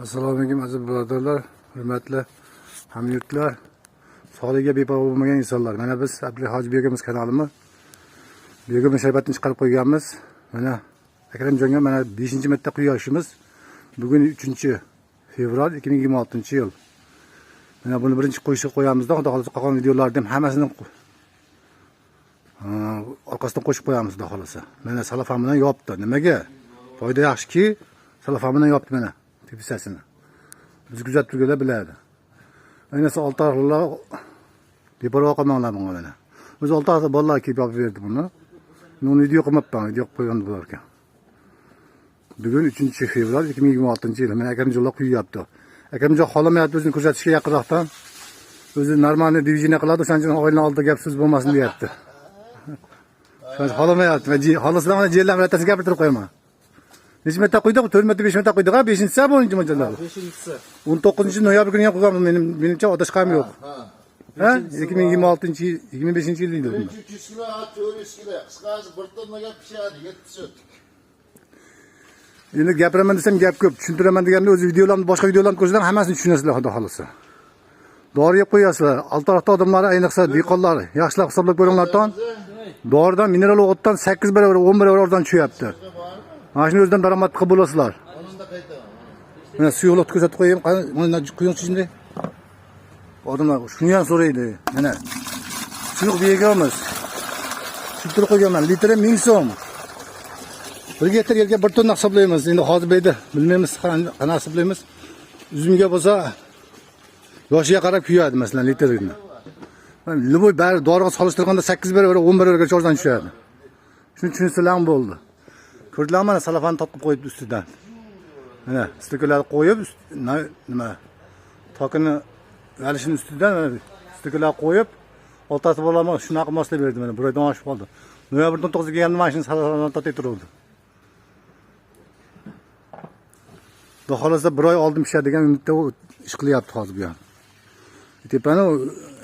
Assalomu alaykum aziz birodarlar, hurmatli hamyurtlar, sog'ligiga beparvo bo'lmagan insonlar. Mana biz Abdulla Hojibegimiz kanalimiz begim sharbatini chiqarib qo'yganmiz. Mana Akramjonga mana 5-marta quyoshimiz. Bugun 3-fevral 2026-yil. Mana buni birinchi qo'yishga qo'yamizda, xudo xolasa qolgan videolarni ham hammasini orqasidan qo'shib qo'yamiz xudo xolasa. Mana salafan bilan yopdi. Nimaga? Foyda yaxshiki, salafan bilan yopdi mana tepisasini. Biz kuzatib turganlar biladi. Ayniqsa olti beparvo qilmanglar bunga mana. O'zi olti tarafli bolalar kelib yopib berdi buni. Men uni video qilmabman, video qilib qo'ygan bo'lar ekan. Bugun 3-fevral 2026-yil. Mana Akramjonlar quyapti. Akramjon xohlamayapti o'zini ko'rsatishga yaqinroqdan. O'zi normalniy движение qiladi, o'shaning uchun oilani oldida gap so'z bo'lmasin deyapti. Xohlamayapti. Xohlasam mana jellam bittasi gapirtirib qo'yaman. Necha marta quydik? 4 marta, 5 marta quydik, ha? 5-inchisi bu mo'ljallar. 5-inchisi. 19-noyabr kuni ham qo'yganmiz, menimcha adashganim yo'q. Ha? 2026-25-yil deydi. 300 kilo, 400 kilo. Qisqasi 1 tonnaga pishadi, 7 sotik. Endi gapiraman desam gap ko'p, tushuntiraman deganimda o'zi videolarni, boshqa videolarni ko'rsam hammasini tushunasizlar xudo xolasa. Dori yeb qo'yasizlar. Alt tarafda odamlar, ayniqsa dehqonlar, yaxshilab hisoblab ko'ringlar ton. Doridan, mineral o'g'itdan 8 barobar, 10 barobar arzon tushyapti. Mana shuni o'zidan daromad qilib bo'lasizlar. Onun da qaytaman. Mana suyuqlikni ko'rsatib qo'yayim. Mana quyingchi shunday. Odamlar shuni ham so'raydi. Mana suyuq begamiz. Tushuntirib qo'yganman. Litri 1000 so'm. Bir gektar yerga 1 tonna hisoblaymiz. Endi hozir bu yerda bilmaymiz qanaqa hisoblaymiz. Uzumga bo'lsa yoshiga qarab kuyadi masalan litrini. Любой bari doriga solishtirganda 8 barobar, 10 barobargacha arzon tushadi. Shuni tushunsalar ham bo'ldi. Ko'rdinglarmi mana salafani totib qo'yibdi ustidan. Mana stikolarni qo'yib, nima tokini valishini ustidan stikolar qo'yib, oltasi bolama shunaqa moslab berdi mana bir oydan oshib qoldi. Noyabrda 19 kelganda mana shuni salafani totib turuvdi. Xudo xolasa bir oy oldin pishadigan umidda u ish qilyapti hozir bu ham. Tepani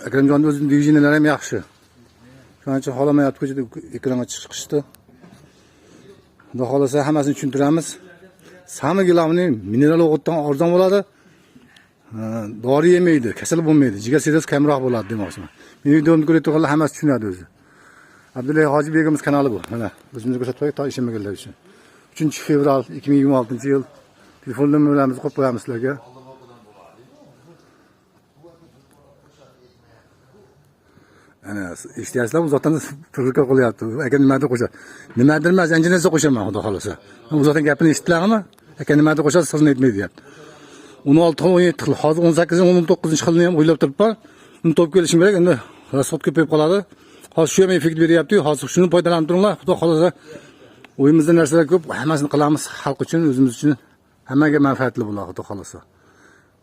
Akramjonning o'zining движениялari ham yaxshi. Shuning uchun xohlamayapti ko'chada ekranga chiqishdi. Xudo xolasa hammasini tushuntiramiz. Самый главный mineral o'g'itdan arzon bo'ladi. Dori yemaydi, kasal bo'lmaydi, jigar sirroz kamroq bo'ladi demoqchiman. Meni videomni ko'rib turganlar hammasi tushunadi o'zi. Abdulla Hojibegimiz kanali bu. Mana o'zimizni ko'rsatib qo'ydik, to ishonmaganlar uchun. 3-fevral 2026-yil telefon nomerlarimizni qo'yib qo'yamiz sizlarga. Ana eshityapsizlar, uzoqdan firqa qilyapti. Aka nimadir qo'shadi. Nimadir emas, ancha narsa qo'shaman xudo xolasa. Uzoqdan gapini eshitdilarmi? Aka nimadir qo'shadi, sizni aytmaydi deyapti. 16 xil, 17 xil, hozir 18, 19 xilni ham o'ylab turibman. Uni topib kelishim kerak, endi rasxod ko'payib qoladi. Hozir shu ham effekt beryapti-yu, hozir shuni foydalanib turinglar. Xudo xolasa o'yimizda narsalar ko'p, hammasini qilamiz xalq uchun, o'zimiz uchun, hammaga manfaatli bo'ladi xudo xolasa.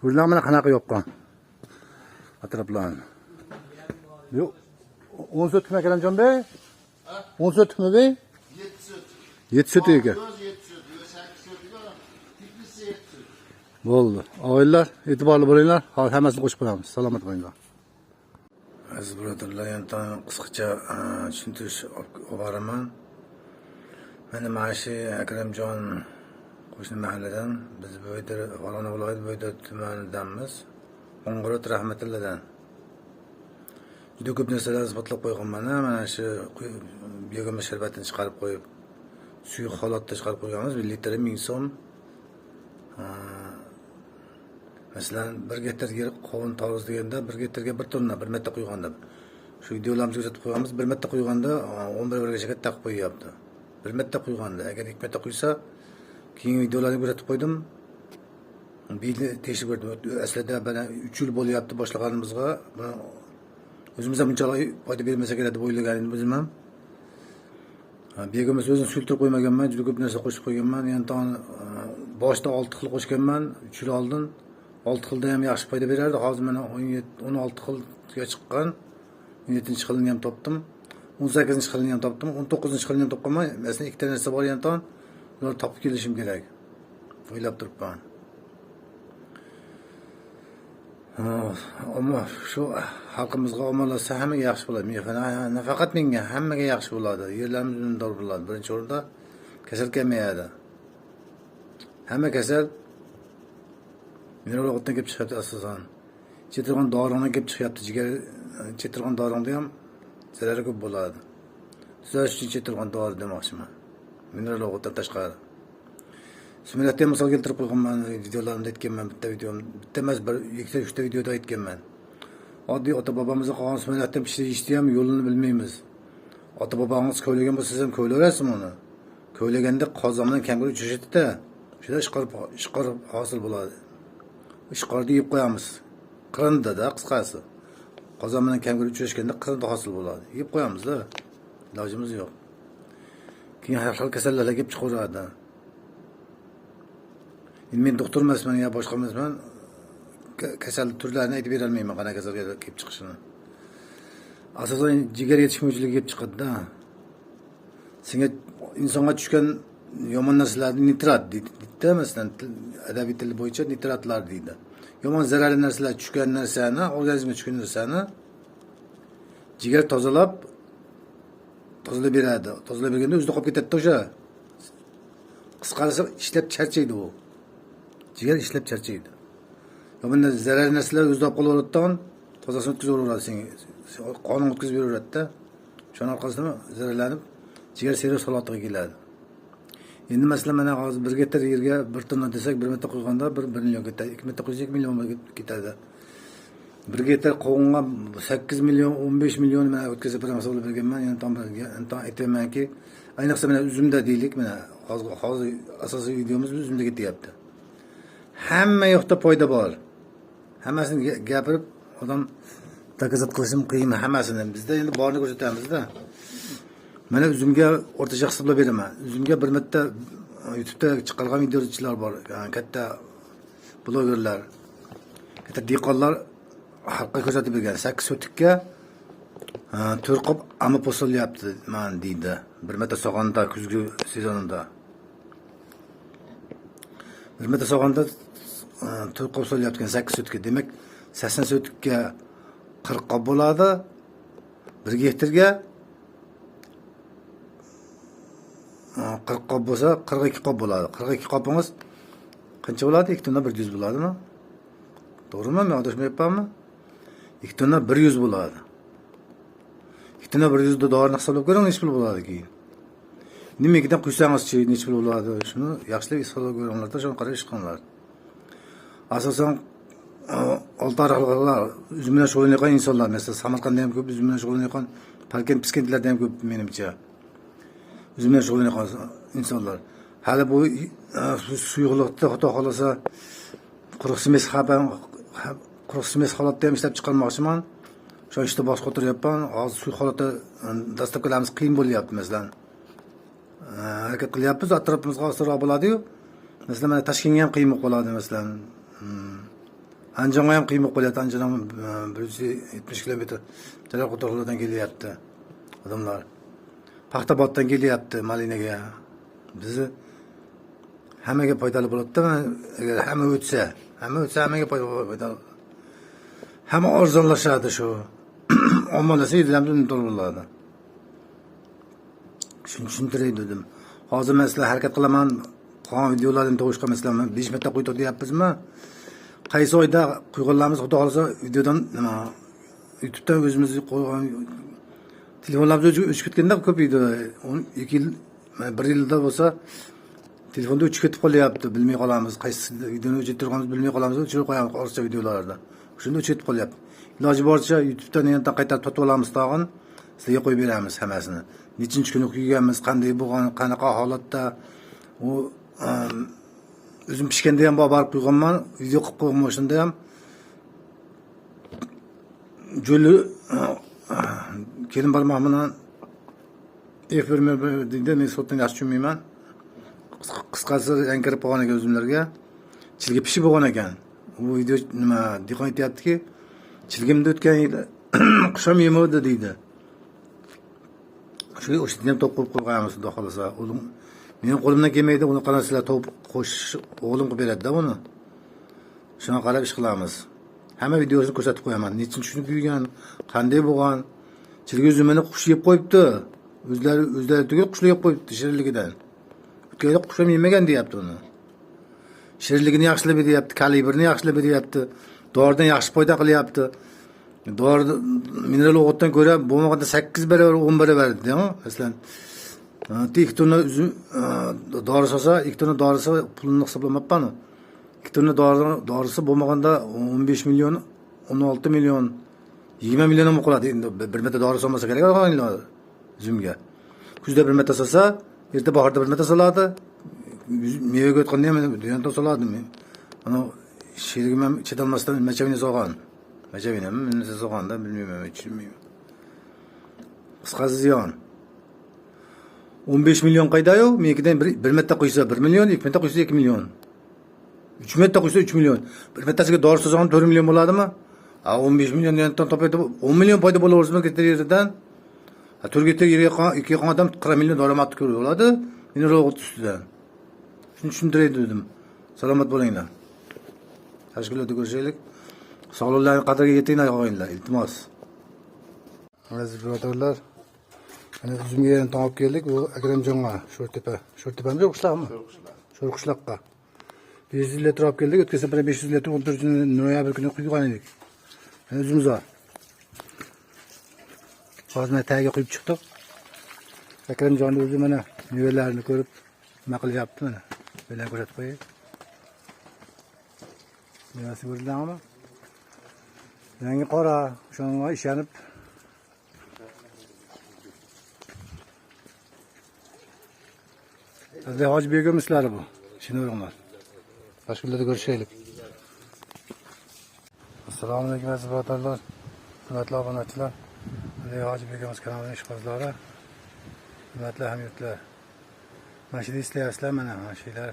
Ko'rdinglarmi mana qanaqa yopgan atroflarni. Yo'q, 10 sotikmi Akramjonbey? 10 sotikmi bey? 7 sotik. 7 sotik ekan. 7 sotik, 8 sotik, teplitsa 7 sotik. Bo'ldi. Og'aylar, e'tiborli bo'linglar. Hozir hammasini qo'shib qo'yamiz. Salomat bo'linglar. Aziz birodarlar, yana qisqacha tushuntirish olib boraman. Mana shu Akramjon qo'shni mahalladan, biz Bo'ydir, Farg'ona viloyati Bo'ydir tumanidanmiz. Qo'ng'irot Rahmatilladan. Juda ko'p narsalarni isbotlab qo'yganman. Mana shu begona sharbatini chiqarib qo'yib, suyuq holatda chiqarib qo'yganmiz. 1 litri 1000 so'm. Masalan, 1 gektar yer qovun tarvuz deganda 1 gektarga 1 tonna 1 marta qo'yganda. Shu videolarimizni ko'rsatib qo'yamiz. 1 marta qo'yganda 11 barobargacha katta qilib qo'yyapti. 1 marta qo'yganda, agar 2 marta quysa, keyingi videolarni ko'rsatib qo'ydim. Bir tekshirib ko'rdim. Aslida mana 3 yil bo'lyapti boshlaganimizga. Buni o'zimiz ham bunchalik foyda bermasa kerak deb o'ylagan edim o'zim ham. Begimiz o'zini suyultirib qo'ymaganman, juda ko'p narsa qo'shib qo'yganman. Yana boshida 6 xil qo'shganman, 3 yil oldin. 6 xilda ham yaxshi foyda berardi. Hozir mana 16 xilga chiqqan. 17-xilini ham topdim. 18-xilini ham topdim. 19-xilini ham topganman. Masalan, ikkita narsa bor yana ton. Ularni topib kelishim kerak. O'ylab turibman. Ammo shu xalqimizga omonlashsa hammaga yaxshi bo'ladi. Nafaqat menga, hammaga yaxshi bo'ladi. Yerlarimiz unumdor bo'ladi. Birinchi o'rinda kasal kamayadi. Hamma kasal Mineral o'g'itdan kelib chiqyapti asosan. Ichadigan doridan kelib chiqyapti. Jigar ichadigan doringda ham zarari ko'p bo'ladi. Tuzalish uchun ichadigan dori demoqchiman. Mineral o'g'itdan tashqari. Sumalakda ham misol keltirib qo'yganman, videolarimda aytganman, bitta videom, bitta emas, bir, ikkita, uchta videoda aytganman. Oddiy ota-bobomizga qolgan sumalakdan pishirib yeyishni ham yo'lini bilmaymiz. Ota-bobongiz kovlagan bo'lsa, siz ham kovlayverasizmi uni? Kovlaganda qozon bilan kangir uchrashadi-da, o'shada ishqor hosil bo'ladi. Ishqorni yeb qo'yamiz. Qirindida qisqasi. Qozon bilan kangir uchrashganda qirindi hosil bo'ladi. Yeb qo'yamiz-da. Ilojimiz yo'q. Keyin har xil kasalliklar kelib chiqaveradi. Endi men doktor emasman yo boshqa emasman. Kasallik turlarini aytib bera olmayman, qanaqa kasalga kelib chiqishini. Asosan jigar yetishmovchiligi kelib chiqadi-da. Senga insonga tushgan yomon narsalarni nitrat deydi-da, masalan, adabiy til bo'yicha nitratlar deydi. Yomon zararli narsalar tushgan narsani, organizmga tushgan narsani jigar tozalab beradi. Tozalab berganda o'zida qolib ketadi-da o'sha. Qisqasi ishlab charchaydi u. Jigar ishlab charchaydi. Yomon zararli narsalar o'zida olib qolaveradi-da, tozasini o'tkazib yuboradi senga. Qonun o'tkazib beraveradi-da. Shuning orqasidan zararlanib jigar serroz holatiga keladi. Endi masalan mana hozir 1 gektar yerga 1 tonna desak, 1 metr qo'yganda 1 million ketadi, 2 metr qo'ysak 2 million ketadi. 1 gektar qovunga 8 million, 15 million mana o'tkazib beraman hisoblab berganman. Yana tom aytamanki, ayniqsa mana uzumda deylik, mana hozir asosiy videomiz uzumda ketyapti. Hamma yoqda foyda bor. Hammasini gapirib odam takazat qilishim qiyin hammasini. Bizda endi borini ko'rsatamizda. Mana uzumga o'rtacha hisoblab beraman. Uzumga bir marta YouTube'da chiqargan videochilar bor, katta blogerlar, katta dehqonlar xalqqa ko'rsatib bergan. 8 sotikka 4 qop ammo solyapti man deydi. Bir marta sog'onda kuzgi sezonida. Bir marta sog'onda 4 qop solyapti 8 sotikka. Demak, 80 sotikka 40 qop bo'ladi. 1 gektarga 40 qop bo'lsa 42 qop bo'ladi. 42 qopingiz qancha bo'ladi? 2,1 bo'ladimi? To'g'rimi? Men adashmayapmanmi? 2,1 bo'ladi. 2,1 da dorini hisoblab ko'ring, necha pul bo'ladi keyin. Nimagidan quysangizchi necha pul bo'ladi? Shuni yaxshilab hisoblab ko'ringlar-da, shuni qarab ish qilinglar. Asosan oltiariqliklar, uzum bilan shug'ullanayotgan insonlar, masalan, Samarqandda ham ko'p uzum bilan shug'ullanayotgan, Parkent, Piskentlarda ham ko'p menimcha. Uzum bilan shug'ullanayotgan insonlar. Hali bu suyuqlikda xudo xolasa quruq smes holatda ham ishlab chiqarmoqchiman. Shu ishda bosh qotiryapman. Hozir suyuq holatda dastlabkilarimiz qiyin bo'lyapti masalan. Harakat qilyapmiz, atrofimizga osonroq bo'ladi-yu. Masalan, mana Toshkentga ham qiyin bo'lib qoladi masalan. Andijonga ham qiyin bo'lib qolyapti. Andijon ham 170 kilometr Jalolqo'rg'ondan kelyapti odamlar. Paxtaboddan kelyapti Malinaga. Bizni hammaga foydali bo'ladi-da, agar hamma o'tsa, hammaga foydali. Hamma arzonlashadi shu. Ommalasa yerlarimiz unutib bo'ladi. Shuni tushuntiray dedim. Hozir masalan harakat qilaman, qolgan videolarni to'g'ri masalan 5 marta qo'ydik deyapmizmi? Qaysi oyda qo'yganlarimiz xudo xolasa videodan nima YouTube'dan o'zimiz qo'ygan telefonlarimiz o'chib ketganda ko'p video 2 yil, 1 yilda bo'lsa telefonda o'chib ketib qolyapti, bilmay qolamiz, qaysi videoni o'chirib turganimizni bilmay qolamiz, o'chirib qo'yamiz ortiqcha videolarni. Shunda o'chib ketib qolyapti. Iloji boricha YouTube'dan yana qaytarib totib olamiz tag'in, sizlarga qo'yib beramiz hammasini. Nechinchi kuni kuyganmiz, qanday bo'lgan, qanaqa holatda u o'zim pishganda ham borib qo'yganman, video qilib qo'yganman o'shanda ham. Jo'li kelin barmoq bilan F deydi, men sotdan yaxshi tushunmayman. Qisqasi rang kirib qolgan ekan o'zimlarga. Chilgi pishib bo'lgan ekan. U video nima dehqon aytyaptiki, chilgimda o'tgan yil qush ham yemadi deydi. Shu o'shani ham to'p qo'yib qo'yganmiz, xudo xolasa. O'g'lim meni qo'limdan kelmaydi, uni qarasizlar to'p qo'shish o'g'lim qilib beradi-da uni. Shunga qarab ish qilamiz. Hamma videosini ko'rsatib qo'yaman. Nechinchi kuni kuygan, qanday bo'lgan. Chilgi uzumini qush yeb qo'yibdi. O'zlari tugul qushlar yeb qo'yibdi shirinligidan. O'tgan yil qush ham yemagan deyapti uni. Shirinligini yaxshilab beryapti, kalibrini yaxshilab beryapti. Doridan yaxshi foyda qilyapti. Dori mineral o'g'itdan ko'ra bo'lmaganda 8 barobar 10 barobar deymi? Masalan, 2 tonna uzum dori solsa, 2 tonna dorisi pulini hisoblamabman. 2 tonna dorisi bo'lmaganda 15 million, 16 million, 20 million ham qoladi. Endi bir marta dori solmasa kerak uzumga. Kuzda bir marta solsa, erta bahorda bir marta soladi. Mevaga o'tganda ham dunyonda soladi. Mana sherigim ham chetolmasdan machavina solgan. Machavina nima solganda bilmayman, tushunmayman. Qisqasi ziyon. 15 million qayda-yu, menikidan bir marta quysa 1 million, 2 marta quysa 2 million. 3 marta quysa 3 million. Bir martasiga dori solsam 4 million bo'ladimi? Ha, 15 million yandan topaydi, 10 million foyda bo'laversin gektar yerdan. Ha, 4 gektar yerga 2 odam 40 million daromad ko'rib oladi. Mineral o'g'it ustidan. Shuni tushuntiray dedim. Salomat bo'linglar. Tashkilotda ko'rishaylik. Sog'liqlarning qadriga yetinglar, og'aynilar, iltimos. Aziz birodarlar, mana uzumga yana olib keldik. Bu Akramjonga, Sho'rtepa. Sho'rtepami yo'q, qishloqmi? Sho'rqishloqqa. 500 litr olib keldik. O'tgan safar 500 litr 14 noyabr kuni quygan edik. Mana uzumzor. Hozir mana tagiga quyib chiqdik. Akramjonni o'zi mana mevalarini ko'rib nima qilyapti mana. Mevalarni ko'rsatib qo'yay. Mevasi ko'rdinglarmi? Yangi qora, o'shanga ishonib Hadi Hoji Begim ishlari bu. Ishonavringlar. Boshqa kunlarda ko'rishaylik. Assalomu alaykum aziz birodarlar, hurmatli obunachilar. Hadi Hoji Begimiz kanalining ishqibozlari, hurmatli hamyurtlar. Mana shu eslayapsizlar, mana shular.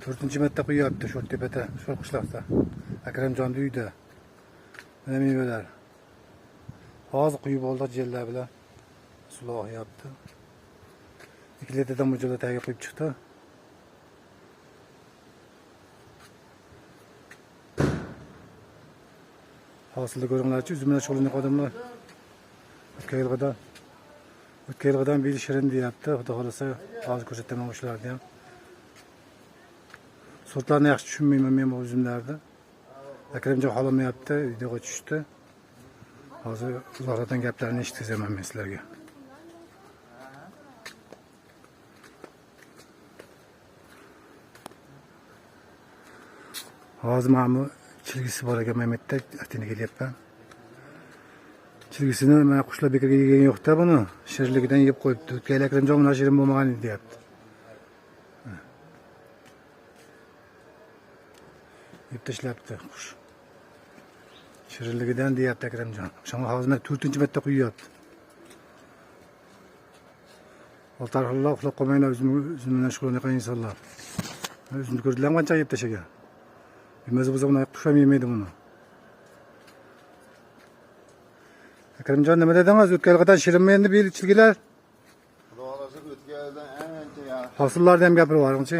4-marta quyapti Sho'rtepada, Sho'rqishloqda. Akramjonni uyida. Mana mevalar. Hozir quyib oldik jellar bilan. Sulohyapti. 2 litrdan mo'ljalda tagiga quyib chiqdi. Hosilni ko'ringlarchi, uzum bilan shug'ullangan odamlar. O'tgan yilgidan beri shirin deyapti. Xudo xolasa hozir ko'rsataman o'shalarni ham. Sortlarni yaxshi tushunmayman men bu uzumlarni. Akramjon xolamayapti, videoga tushdi. Hozir uzoqlardan gaplarni eshitkazaman men sizlarga. Hozir mana bu chilgisi bor ekan, men bitta atini kelyapman. Chilgisini mana qushlar bekorga yegan yo'q-da buni. Shirinligidan yeb qo'yibdi. O'tgan yil Akramjon bunaqa shirin bo'lmagan edi deyapti. Yeb tashlabdi qush. Shirinligidan deyapti Akramjon. O'shanga hozir mana 4-marta quyapti. Oltarxonlar uxlab qolmanglar, o'zim bilan shug'ullangan insonlar. O'zimni ko'rdilarmi qancha yeb tashlagan. Yemasa bo'lsa buni qush ham yemaydi buni. Akramjon nima dedingiz? O'tgan yilgidan shirinmi endi bu yil chilgilar? Xudo xolasa o'tgan yildan ancha yaxshi. Hosillarni ham gapirib yuboringchi.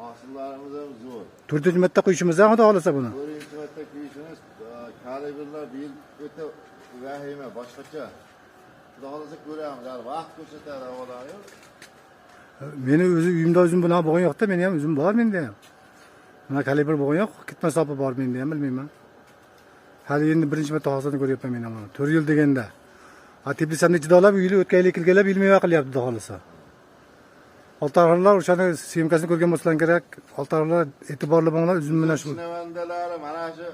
Hosillarimiz ham zo'r. 4-marta quyishimiz ham xudo xolasa buni. 4-marta quyishimiz, kalibrlar bu yil o'ta vahima, boshqacha. Xudo xolasa ko'ramiz, hali vaqt ko'rsatadi avvalo. Meni o'zi uyimda o'zim bunaqa bo'lgan yo'q-da, meni ham o'zim bor menda ham. Buna kalibr bo'lgan yo'q, ketma sopi bor menda ham, bilmayman. Hali endi birinchi marta hosilini ko'ryapman men ham buni. 4 yil deganda. Ha, teplisamni ichida olib, yili o'tgan yili kelganlar yil meva qilyapti xudo xolasa. Oltarxonlar o'shani syomkasini ko'rgan bo'lsalar kerak. Oltarxonlar e'tiborli bo'linglar, uzum bilan shu. Shinavandalari mana shu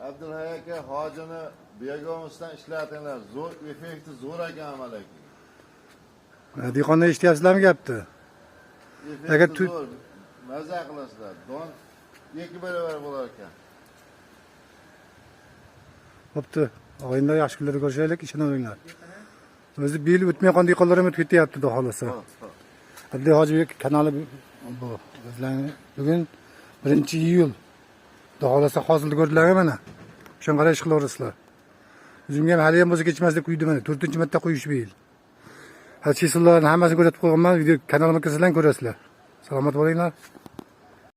Abdulhay aka hojini Begomizdan ishlatinglar. Zo'r effekti zo'r ekan amalaki. Dehqonlar eshityapsizlarmi gapni? Agar zo'r maza qilasizlar. Don 2 barobar bo'lar ekan. Bo'pti. Og'aynilar, yaxshi kunlarda ko'rishaylik, ishonaveringlar. O'zi bu yil o'tmay qolgan dehqonlar ham o'tib ketyapti, xudo xolasa. Abdulla Hojibek kanali bu. O'zlarini bugun 1-iyul. Xudo xolasa hosilni ko'rdilarmi mana. O'shanga qarab ish qilaverasizlar. O'zimga ham hali ham bo'lsa kechmas deb quydim mana. 4-marta quyish bu yil. Hali chesillarni hammasini ko'rsatib qo'yganman. Video kanalimga kirsanglar ko'rasizlar. Salomat bo'linglar.